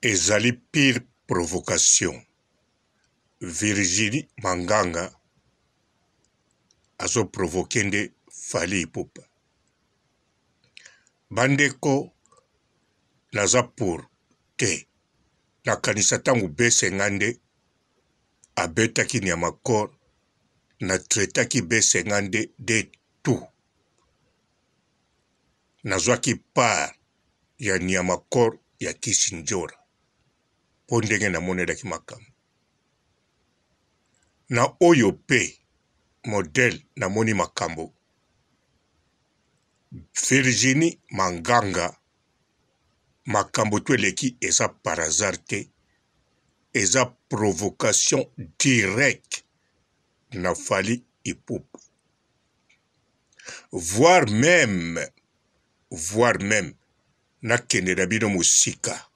Ezali pire provocation. Virginie Manganga azo provoquer nde Fally Ipupa. Bandeko naza pour te. Nakanisa ntango Besenga nde abetaki Niamakor, na traitaki Besenga nde de tout. Nazwaki part ya Niamakor ya Kissindjora mpo ndenge namonelaki makambo. Na oyo pe modèle namoni makambo, Virginie Manganga makambo to eleki eza par hasard te, eza provocation directe na Fally Ipupa. Voir meme, voir meme nakende na bino mosika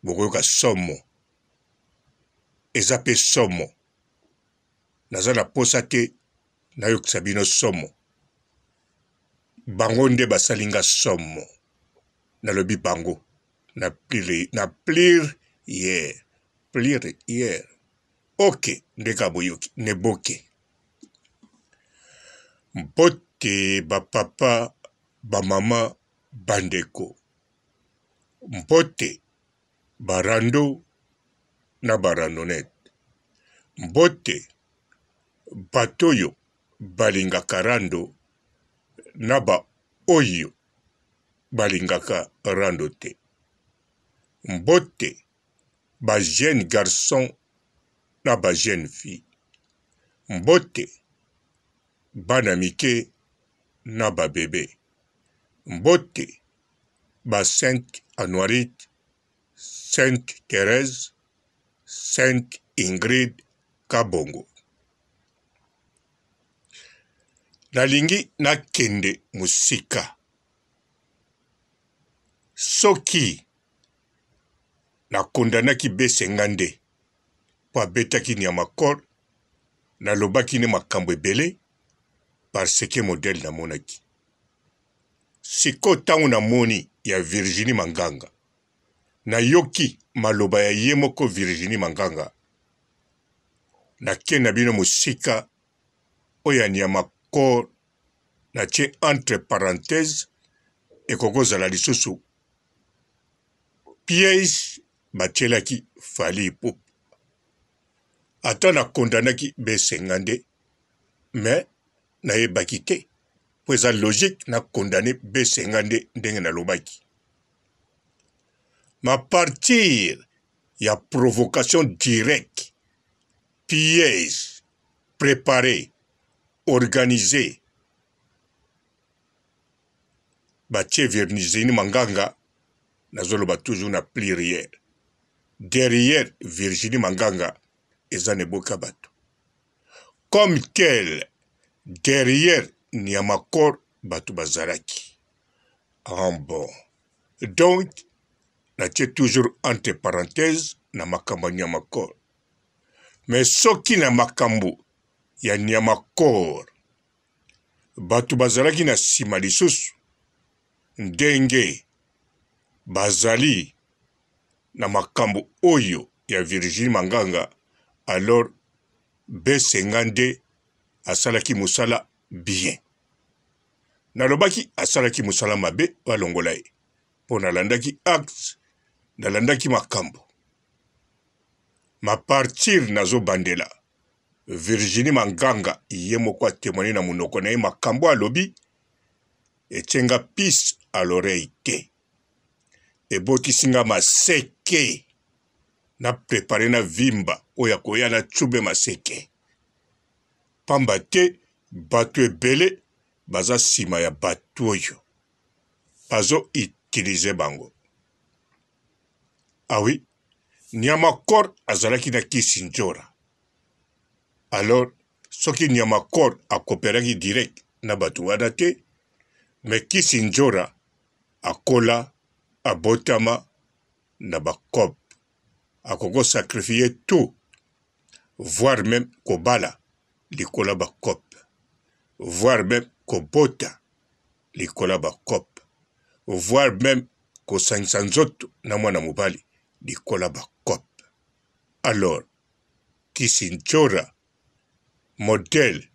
bokoyoka somo eza pe somo naza na posa te nayokisa bino somo bango nde basali nga somo nalobi bango na plire na plire hier plire hier ok ndeka boyoki neboke mbote ba papa ba mama bandeko mbote ba rando na ba randonnette mbote bato oyo balingaka rando na ba oyo balingaka rando te mbote ba jeune garçon na ba jeune fille mbote bana mike na ba bebe mbote ba sainte Anuarite, sainte Therèse, sainte Ingrid Kabongo. Nalingi nakende mosika. Soki na condamnaki Besenga nde mpo abetaki Niamakor, nalobaki ne makambo ebele parce que modèle namonaki. Sikoyo ntango namoni ya Virginie Manganga, nayoki maloba ya ye moko Virginie Manganga, nake na bino mosika oyo ya Niamakor natie entre parenthèse ekoki kozala lisusu piège batielaki Fally Ipupa. Ata na condamnaki Besenga nde mais nayebaki te mpo eza logique na condamne Besenga nde ndenge nalobaki. Ma partir ya provocation directe, piège prepare, organise batie Virginie Manganga, nazoloba toujours na pluriel, derrière Virginie Manganga eza na eboka bato comme tel derrière Niamakor bato bazalaki en bon donc natie toujours entre parenthèse na makambo ya Niamakor mais soki na makambo ya Niamakor bato bazalaki na nsima lisusu ndenge bazali na makambo oyo ya Virginie Manganga alors Besenga nde asalaki mosala bien. Nalobaki asalaki mosala mabe balongola ye mpo nalandaki acte, nalandaki makambo ma partir nazobandela Virginie Manganga ye moko a temoigner na monoko na ye makambo alobi etie nga puce à l'oreille te ebotisi nga maseke na prepare na vimba oyo akoya na tshube maseke pamba te bato ebele baza nsima ya bato oyo bazo utiliser bango ah oui Niamakor azalaki na kisi ndjora alors soki Niamakor akoperaki direct na bato wana te mais kisi ndjora akola abotama na ba cop akoko sacrifier tout voire meme kobala likolo ya ba cop voire meme kobota likolo ya ba cop voire meme. kosangisa nzoto na mwana mobali likola ba cop. Alors kisi ndjora modèle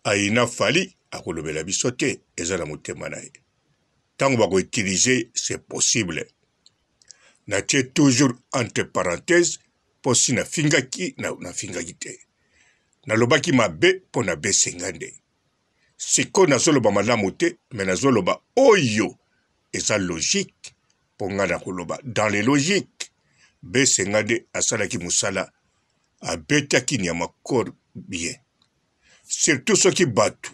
ayina Fally akolobela biso te eza na motema na ye. Tango bako utiliser c'est possible. Natie toujours entre parenthèses mpo si nafingaki nafingaki te. Nalobaki mabe mpo na Besenga nde. Sikoyo nazoloba malamu te mais nazoloba oyo eza logique mpo ngai nakoloba dans les logiques. Besenga nde asalaki mosala abetaki Niamakor bien. Surtout soki batu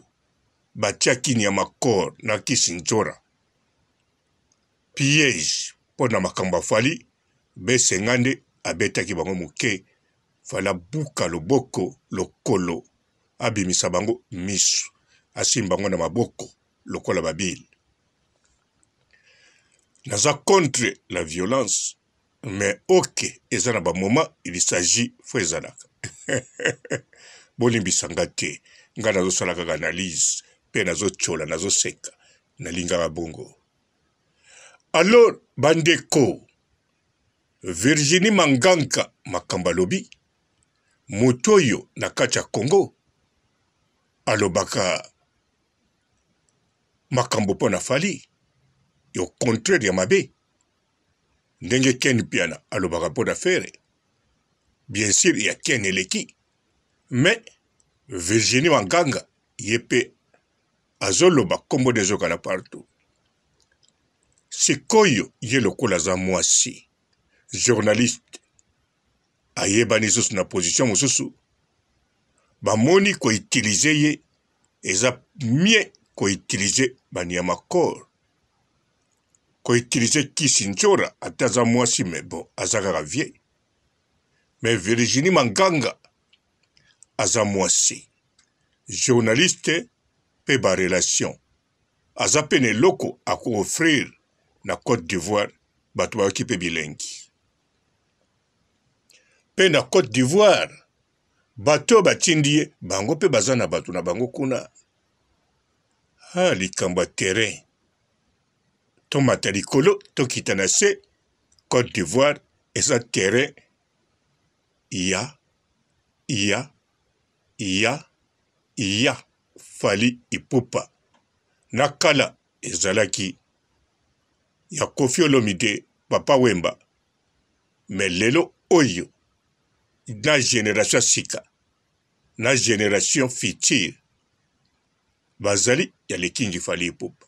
batiaki Niamakor na Kisindjora piège mpo na makambo ya Fally, Besenga nde abetaki bango moke, Fally abuka loboko lokolo abimisa bango misu, asimba bango na maboko lokola ba bile. Naza contre la violence mais ok eza na ba moment il s'agit faut ezalaka bolimbisa nga te nga nazosala kaka analyse mpe nazotyola nazoseka nalingaka bongo alors bandeko virginie manganka makambo alobi moto oyo na kati ya congo alobaka makambo mpo na fali yo contraire ya mabe ndenge Ken Mpiana alobaka mpo na Ferre bien sur ya Ken eleki mais Virginie Manganga ye mpe azoloba nkombo nde ezokana partout sikoyo ye lokola aza mwasi journaliste ayebani lisusu na position mosusu bamoni koutilize ye eza mie koutilize baniama corps ko utiliser kisi ndjora ata aza mwasi mais bon aza kaka vie mais Virginie Manganga aza mwasi journaliste pe ba relation aza pe na eloko ako offrir na Cote d'Ivoire bato bayoki pe bilengi pe na Cote d'Ivoire bato oyo batindi ye bango pe baza na bato na bango kuna ha likambo ya terrain tomata likolo tokita na se Cote d'Ivoire eza terrain ya ya ya ya Fally Ipupa na kala ezalaki ya Koffi Olomide Papa Wemba mais lelo oyo na generation ya sika na generation future bazali ya lekingi Fally Ipupa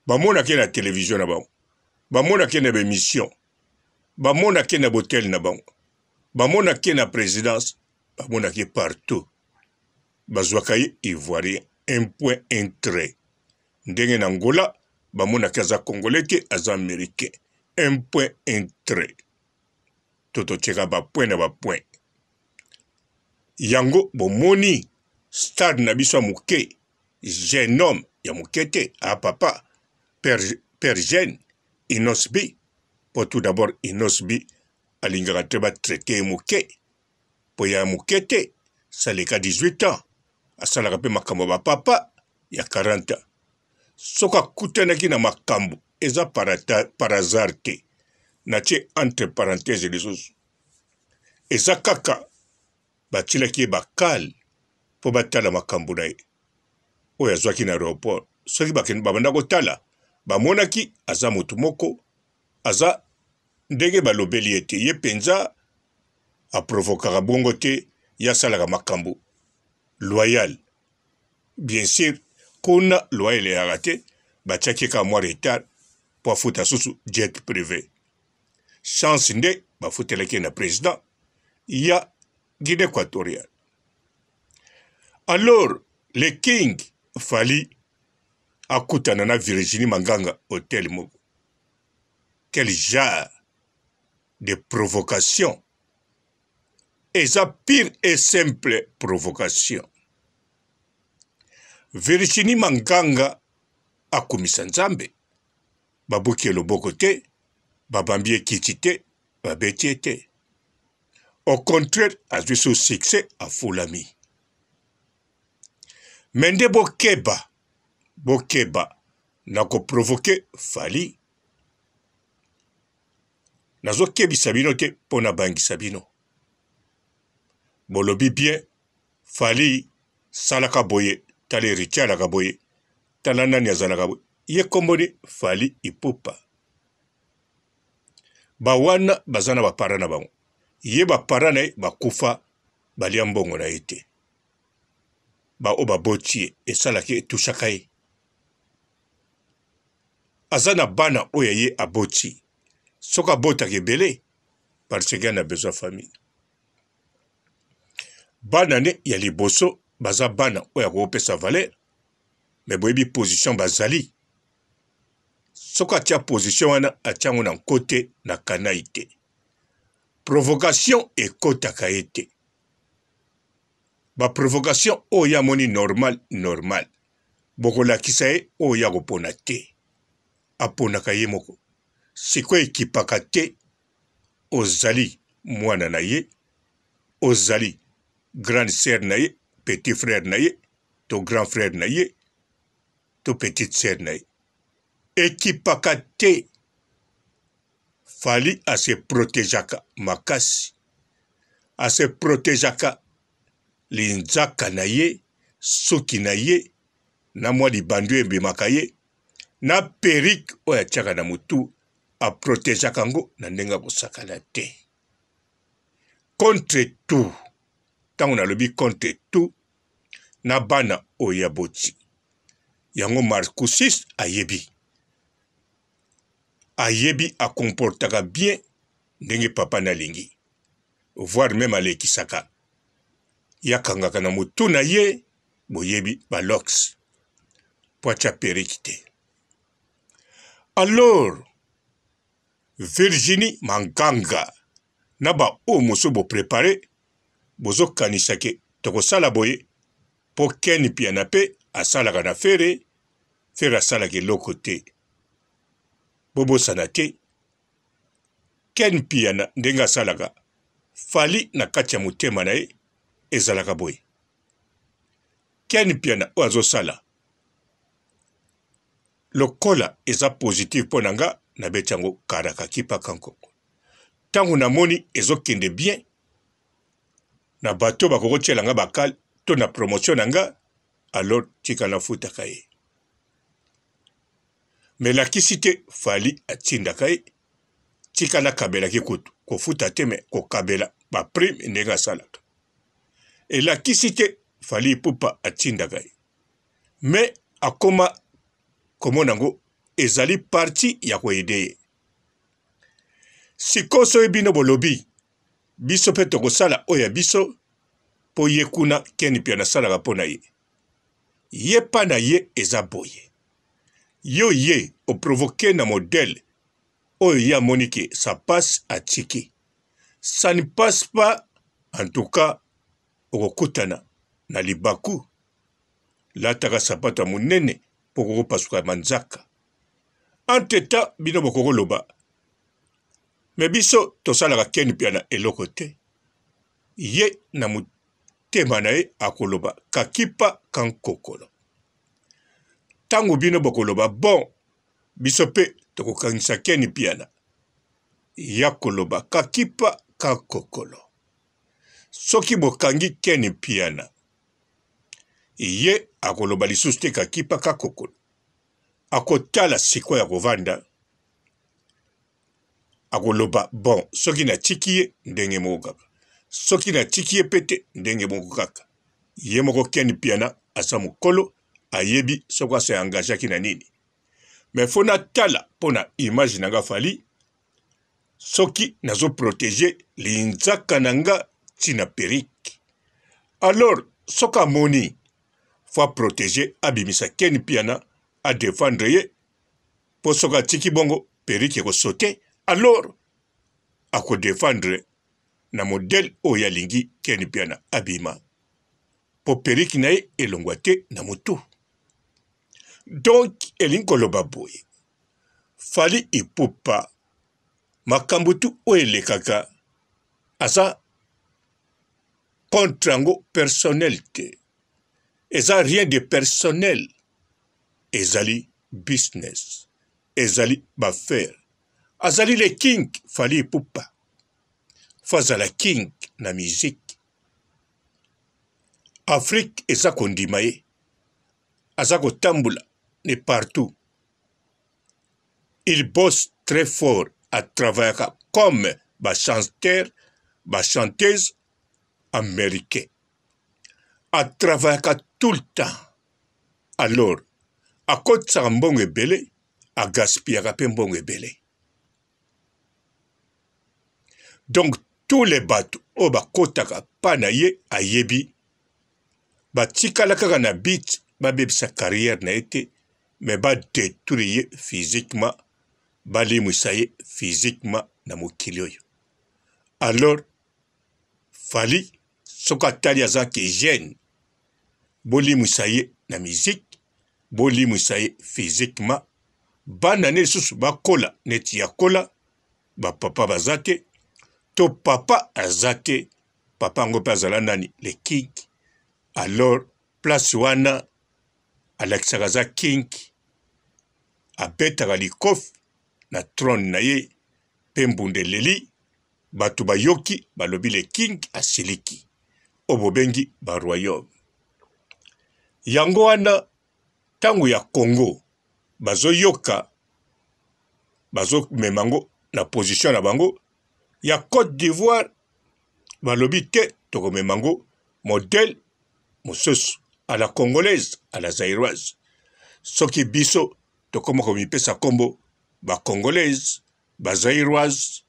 bamonaka ye na television na bango bamonaka ye na baemission bamonaka ye na botel na bango bamonaka ye na presidence bamonaka ye partout bazwaka ye ivoirien un point un trait ndenge na angola bamonaka aza congolais te aza américain un point un trait to totyeka bapoint na bapoint yango bomoni stade na biso ya moke jeune homme ya moke te ah papa père, père jeune Innoss'B po tout d'abord Innoss'B alingaka te batraite ye moke po ya moke te saleka 18 ans asalaka mpe makambo ya bapapa ya 40 ans soki akutanaki na makambo eza par hasard te natie entre parenthèse lisusu eza kaka batielaki ye bakale mpo batala makambo na ye oyo azwaki na aeroport. Soki bakende babanda kotala, bamonaki aza moto moko aza ndenge balobeli ye te, ye mpenza aprovokaka bongo te, ye asalaka makambo loyal. Bien sur kuna loyal eyaka te, batiaki ye kaka mwa retard mpo afuta susu jet prive. Chance nde bafutelaki ye na president ya Guinee Equatoriale. Alors le King Fally akutana na Virginie Manganga hotel moko. Quel genre de provocation? Eza pire et simple provocation. Virginie Manganga akumisa Nzambe, babuki ye loboko te, babambi ye kiti te, babeti ye te. Au contraire, azwi su succès, afulami. Mais nde bokeba, bokeba na ko provoquer Fally. Nazokebisa bino te mpo nabangisa bino. Bolobi bien, Fally salaka boye, tala Heritier alaka boye, tala nani azalaka boye. Ye kombo ni Fally Ipupa. Ba wana baza na ba parents na bango. Ye ba parents na ye bakufa balia mbongo na ye te. Ba oyo baboti ye esalaki etushaka ye. Aza na bana oyo ye aboti. Soki abotaka ebele parce que na besoin famille. Bana ne ya liboso baza bana oyo akopesa valeur mais boyebi position bazali. Soki atia position wana atia yango na nko te na kanai te. Provocation ekotaka ye te. Ba provocation oyo ye amoni normal normal. Bokolakisa ye oyo ye akopona te. Aponaka ye moko. Sikoyo ekipaka te ozali mwana na ye, ozali grande sœur na ye, petit frère na ye, to grand frère na ye, to petite sœur na ye. Ekipaka te. Fally a se protegeaka makasi. A se protegeaka linzaka na ye, suki na ye, na mwa libandu ebimaka ye, na perruque oyo atiaka na mutu, a protegeaka yango na ndenge ya kosakana te. Contre tout, ntango nalobi contre tout, na bana oyo ya boti. Yango Marcousis ayebi. Ayebi a comportaka bien ndenge papa na alingi. Voire meme alekisaka. Ye akangaka na mutu na ye, boyebi ba locks. Po atia perruque te. Alors, Virginie Manganga na ba oyo mosusu bo preparer, bozo kanisa ke tokosala boye po Ken Mpiana pe asalaka na Ferre, Ferre asalaka eloko te. Bobosana te Ken Mpiana ndenge asalaka Fally na kati ya motema na ye ezalaka boye. Ken Mpiana oyo azosala lokola eza positive mpo na nga, nabeti yango karaka kipaka nkoko. Ntango namoni ezokende bien na bato bakoki kotiela nga bakale to na promotion na nga, alors tika nafutaka ye. Mais lakisi te Fally atindaka ye, tika nakabelaki kutu kofuta te mais kokabela ba prime ndenge asalaka. Elakisi te Fally Ipupa atindaka ye, mais akoma komona yango ezali parti ya koyede ye. Sikoyo soki bino bolobi biso mpe tokosala oyo ya biso mpo ye kuna Ken Mpiana asalaka mpo na ye, ye pa na ye eza boye. Yo ye o provoquer na modèle oyo ye amoni ke ça passe atiki, ça ne passe pas en tout cas okokutana na libaku. Lataka sapato ya munene mpo okokopasuka manzaka. Entre temps bino bokokoloba mais biso tosalaka Ken Mpiana eloko te. Ye na motema na ye akoloba kakipa kankokolo. Tango bino bokoloba bon biso pe tokokangisa Ken Mpiana, ye akoloba kakipa kankokolo. Soki bokangi Ken Mpiana, ye akoloba lisusu te kakipa kakokolo. Akotala sikoyo akovanda akoloba bon soki natiki ye ndenge moko kaka, soki natiki ye pe te ndenge moko kaka. Ye moko Ken Mpiana aza mokolo, ayebi soki ase engageaki na nini. Mais faut natala mpo na image na nga Fally, soki nazo proteger linzaka na nga ti na perruque. Alors soki amoni faut a proteger, abimisa Ken Mpiana a defendre ye, mpo soki atiki bongo perruque eko sauter, alors ako defendre na modèle oyo alingi Ken Mpiana abima mpo perruque na ye elongwa te na mutu. Donc elingi koloba boye, Fally Ipupa makambo tu oyo elekaka aza contre yango personnel te, eza rien de personnel, ezali business, ezali b'affaire. Azali le king Fally Ipupa. Faut azala king na musique. Afrique eza kondima ye. Aza kotambola ne partout. Il bosse très fort, a travaillaka comme ba chanteurs, ba chanteuses américains. A travaillaka tout le temps. Alors, akotisaka mbongo ebele, a gaspillaka pe mbongo ebele. Donc tous les bato oyo bakotaka pa na ye ayebi batikala kaka na but babebisa carrière na ye te mais ba detruire ye physiquement balimwisa ye physiquement na mokili oyo alors Fally soki atali aza ke jeune bolimwisa ye na musique bolimwisa ye physiquement bana ne lisusu bakola neti ya kola ba papa baza te to papa aza te papa yango mpe azala nani le king alors place wana alakisaka aza king abetaka likofi na trone na ye mpe mbunda eleli bato bayoki balobi le king asiliki oyo bobengi ba royaume yango wana ntango ya congo bazoyoka bazomema yango na position na bango ya Cote d'Ivoire balobi te tokomema yango modèle mosusu à la congolaise à la zairoise soki biso tokoma komipesa nkombo ba congolaise ba zairoise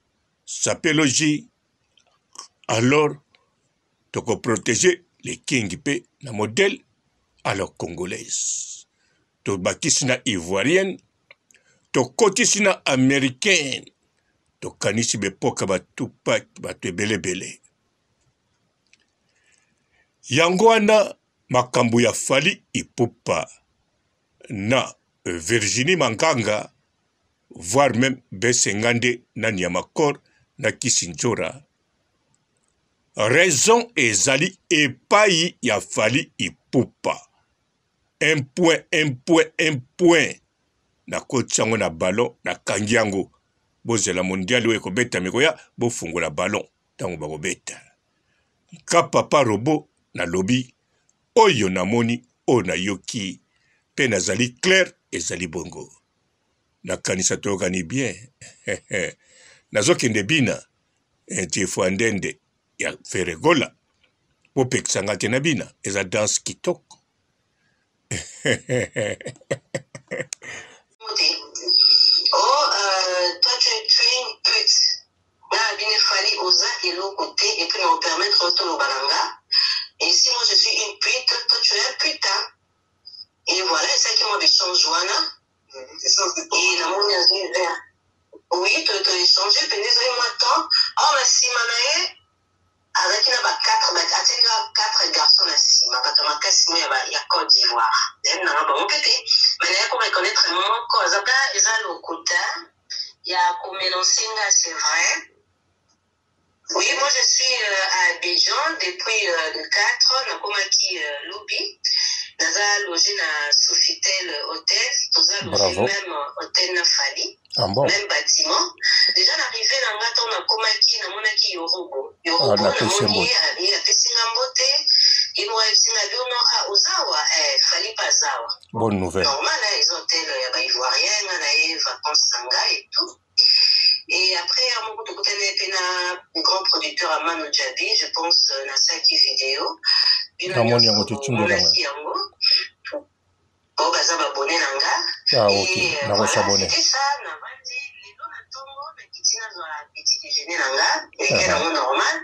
sapelogie alors toko protéger le king mpe na modèle à la congolaise tobakisi na ivoirienne tokotisi na americaine tokanisi bepoka ba Tupac bato ebelebele yango wana makambo ya Fally Ipupa na Virginie Manganga voire meme Besengande na Niamakor na Kisindjora raison ezali epai ya Fally Ipupa un point un point un point nakotisi yango na ballon nakangi yango bozela mondial oyo ekobetama ekoya bofungola ballon ntango bakobeta nka papa robo nalobi oyo namoni oyo nayoki mpe nazali claire ezali bongo nakanisa toyokani bien nazokende bina ntifuandende ya feregola bopekisa nga te na bina eza danse kitoko Oh, euh, toi tu, tu es une pute. Nga na bino Fally oza eloko te et puis na permettre toloba na nga. Et si moi je suis une pute, toi tu es un putain. Et voilà, esalaki mwa b'échange wana. Et namoni azwi verre. Oui, to to échanger mpenza ezali mwa temps. Or na nsima na ye azalaki na ba 4 ba atiki kaka 4 garçons na nsima bato ya makasi mo ya, ba, ya Côte d'Ivoire. Nayebi nanga bango mpe te, mais naye ko reconnaître moko aza eza lokuta ya komelance nga c'est vrai. Oui, moi je suis euh, à Abidjan depuis euh, le 4, nakomaki euh, lobi. Naza logé na Sofitel Hotel, toza logé Bravo. même hôtel na Fally, Ah bon? même bâtiment. Déjà l'arrivée na nga ntango nakomaki namonaki Yorobo. Ah, Yorobo napesi ye namoni mbote. ye apesi nga mbote, ye moko ayebisi nga bio non ah oza awa eh, Fally mpe aza awa. Bonne nouvelle. Normal hein, eza hôtel ya ba Ivoirien, nga na ye vacances na ngai et tout. Et après, ya moko tokutani mpe na grand producteur Amano Djabi, je pense euh, nasalaki video. Bino Namoni yango nyonso te, tindela ngai. bomonaki yango. Oyo baza babone na nga. Ah, ok. Et euh, Nako voilà, s'abonner. c'était ça. Navandi lelo na ntongo nakiti nazwa petit déjeuner na nga, week-end Ah, yango normal.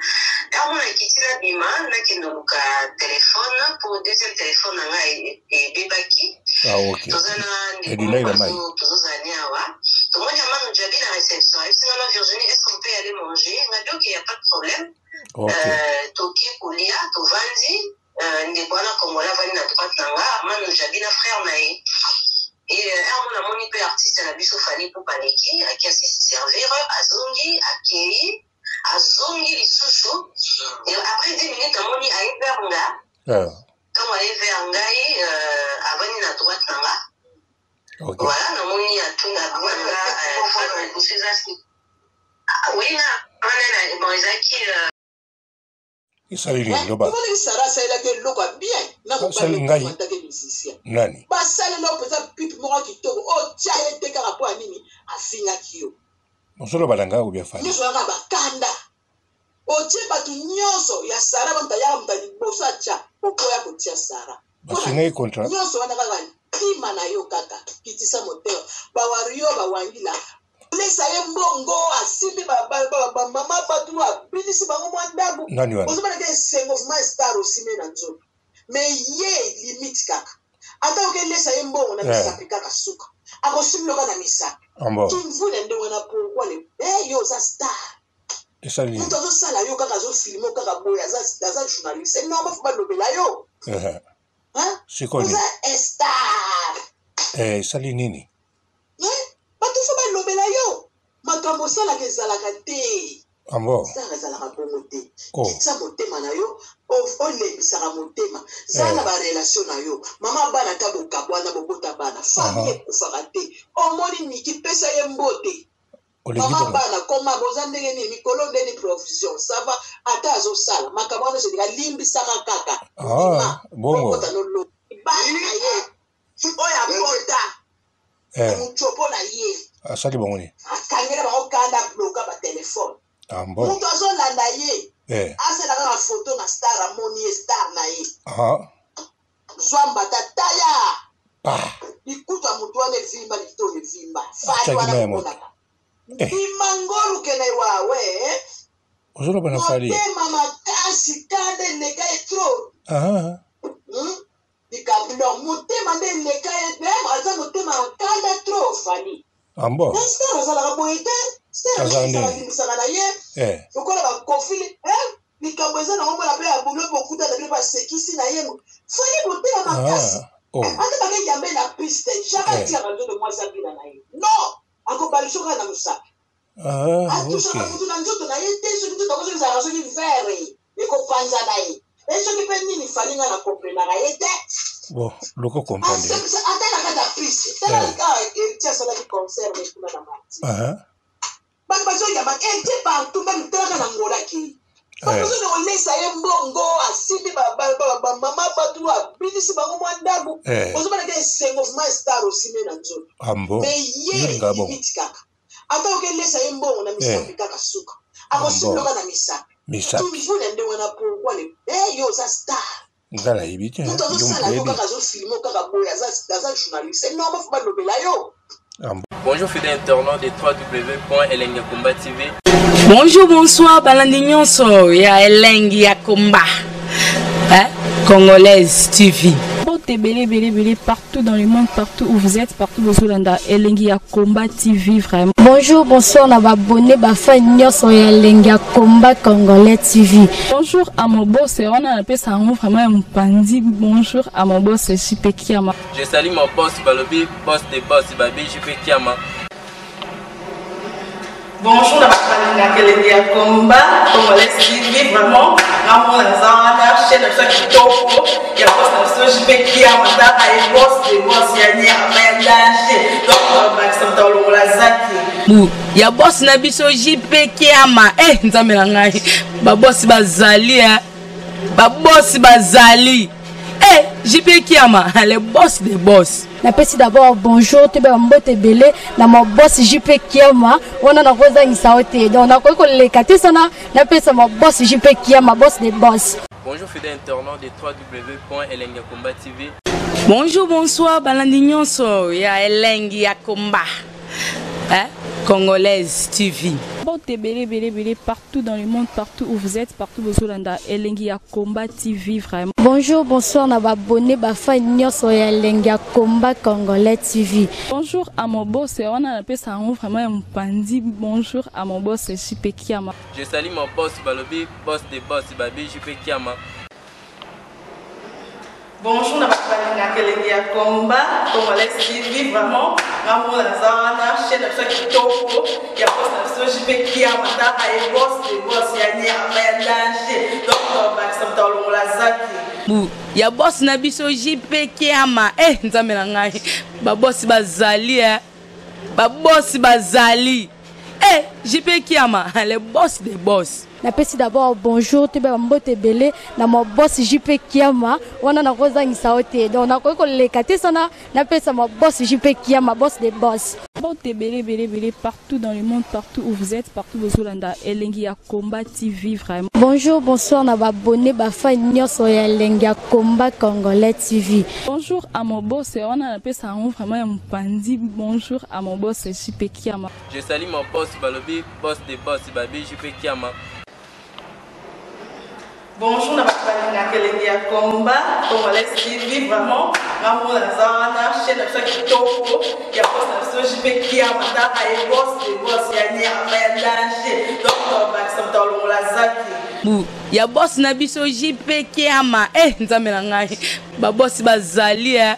Ntango nakiti nabima, nakende koluka telefone po deuxième telefone na nga ebebaki. ah, ok. Toza na ndeko Edinaki moko na mai. tozozala ne awa. Tomoni Amanu Djabi na réception. Ayebisi nga no Virginie, est-ce qu'on peut aller manger? Nga bi ok, y a pas de problème. Ok. Euh, toke kolia, tovandi. Euh, ndeko wana congolais avandi na droite na nga, Amanu Djabi na frère na ye. Et euh, heure moko namoni mpe artiste na biso Fally Ipupa aleki, aki asi servir, azongi, akei, azongi lisusu. Et après 10 minutes namoni aye vers nga. Ah, Ntango aye vers ngai, euh, avandi na droite na nga. ok. Voilà, namoni atuni abima nga, euh, liboso eza eza ah, oui nga wana na bon ezalaki euh, esali nini loba omonaki sara asalelaki eloko ya bien na Asali mobali ngai. atake musicien nani basalela yo mpenza pipe moko ya kitoko otya ye te kaka mpo ya nini afingaki yo ozoloba na ngai obia fali nyonso kaka bakanda otie bato nyonso ya sara bamoto ayaka moto ya liboso atya okoya kotia sara basengaki contrat nyonso wana kaka ntima na yo kaka kitisa motema bawario bawangila lesa ye mbongo asimbi bamama bato abinisi bango mwa ndambo nani wana ozomonaka esengo vraimen star osime na nzoto mais ye limite kaka ata okelesa ye mbongo na Eh. misapi kaka suka akosimbi na misapi ambo kimvula nde wana pourkui le eh, yo oza star esali nini moto azosala yo kaka azofilme yo kaka boye aza aza journaliste normal fo balobela yo Ehe. Hein? sikoyo nini oza star Eh, esali nini Hein? bato fo balobela yo makambo osalaka ezalaka te ambo star ezalaka bongo te Oh. kitisa motema na yo o- olembisaka motema zala Eh. na barelation na yo mama bana ata bokabwana bobota bana famille Aha. ekufaka te omoni niki pesa ye mbote olingi mama bongo bana koma boza ndenge nini mikolo ndeni provision sava ata azosala makambo wana nyonso alimbisaka kaka Ah, bongo. okota noloba bana na ye oyo abota Eh, motsopo na ye asali bongo nini akangela bango kanda bloka batelefone ambo moto azolanda ye Eh, asala kaka foto na star amoni ye star na ye ah, zwa mbata taya pa likutu ya motu wana evimba litoyo evimba fali Atiaki wana mai ya moto. komonaka Eh. bima ngolu kende wawe ozoloba na fali motema makasi kanda eleka ye trop ah, Hmm? likambo donc motema nde eleka ye même aza motema ya kanda trop fali ambo na star azalaka boye te star Aza ndenge. alimbisaka na ye Eh, lokola bakofili eh? likambo eza nango mona mpe ya bulo bokutana bino basekisi na ye fali motema makasi ah, oh, ata bakeyambe na piste jaka Eh. atiaka nzoto mwasi abina na ye non akobaliso kaka na mosapi ah, atusaka ok motu na nzoto na ye te soki nzoto yango soki ezalaka soki vere ekopanza na ye e soki mpe nini fali nga na komprenaka ye te bon loko comprendre Asepesa ata na kati ya piste tala Eh. kaka héritier asalaki concert ne kuna na marti ah, bato bazoyamba héritier partout meme talaka na ngola akei Eh. bato bazonde kolesa ye mbongo asimbi bamama bato abinisi bango mwa ndambo Eh. ozomonaka esengo vraimen star osime na nzoto ambo mais ye yolinga bongo limite kaka ata okelesa ye mbongo na misapi Eh. kaka suka akosimbi Mbongo. kaka na misapi misapi kimvula nde wana pourkui le eh, yo oza star nga nayebi te moto yo moto azosala yo oyebi kaka azofilme kaka boye aza aza journaliste normal fo balobela yo ambo Bonjour fidèles internautes de www.elengakomba TV. Bonjour, bonsoir, balandi nyonso ya elengi ya komba. Hein? Congolaise TV. Mbote ebele ebele ebele partout dans le monde, partout où vous êtes, partout bozolanda elengi ya combat TV vraiment. Bonjour, bonsoir na babone bafan nyonso ya elengi ya combat congolais TV. Bonjour à mon boss, wana napesa yango vraiment ya mopanzi. Bonjour à mon boss JP Kiama. Je salue mon boss Balobi, boss des boss Babi JP Kiama. Bonjour na bato balingaka elengi ya combat congolais tv vraiment ngamona naza wana chaîne na biso ya kitoko ya boss na biso jp kiama taka ye boss de boss ya nyama ya danger donc bakisa moto alongola zaki Bu ya boss na biso JP Kiama. Eh nzambe na ngai. Ba boss bazali hein. Ba boss bazali. Eh JP Kiama, le boss des boss. Napesi d'abord bonjour toyeba mbote ebele na maboss JP Kiama wana nakozangisa yo te donc nakoki koleka te sana napesa maboss JP Kiama boss de boss. Bonjour fidèles internautes de www.elengakomba TV. Bonjour, bonsoir, balandi nyonso ya elengi ya komba. Hein? Congolaise TV. Mbote ebele ebele ebele partout dans le monde, partout où vous êtes, partout bozolanda elengi ya combat TV vraiment. Bonjour, bonsoir na babone bafan nyonso ya elengi ya combat congolais TV. Bonjour à mon boss, wana napesa yango vraiment ya mopanzi. Bonjour à mon boss JP Kiama. Je salue mon boss Balobi, boss des boss Babi JP Kiama. Bonjour na bato balingaka elengi ya combat congolais tv vraiment ngamona naza wana chaîne na biso ya kitoko ya boss na biso jp kiama taka ye boss de boss ya nyama ya danger donc bakisa moto alongola zaki Bu ya boss na biso JP Kiama. Eh nzambe na ngai. Ba boss bazali hein. Ba boss bazali. Eh, JP Kiama, le boss des boss. Napesi d'abord bonjour toyeba bambote ebele na ma boss JP Kiama wana nakozangisa yo te donc nakoki koleka te sana napesa ma boss JP Kiama boss des boss. Mbote ebele ebele ebele partout dans le monde, partout où vous êtes, partout bozolanda Elengi ya Combat TV vraiment. Bonjour, bonsoir na ba abonné ba fan nyonso ya Elengi ya Combat Congolais TV. Bonjour à mon boss, wana napesa yango vraiment ya mopanzi. Bonjour à mon boss JP Kiama. Je salue mon boss balobi boss de boss babi JP Kiama. Bonjour na bato balingaka elengi ya combat congolais TV vraiment nga mona naza wana chaîne na biso ya kitoko ya boss na biso JP Kiama taka ye boss de boss ya nyama ya danger donc tobakisa moto alongola zaki bu ya boss na biso JP Kiama eh nzambe na ngai ba boss bazali eh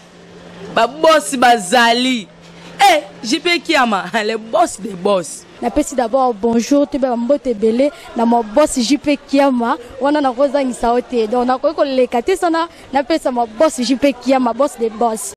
ba boss bazali eh JP Kiama le boss des boss. Napesi d'abord bonjour toyeba bambote ebele na ma boss JP Kiama wana nakozangisa yo te donc nakoki koleka te sana napesa ma boss JP Kiama boss des boss.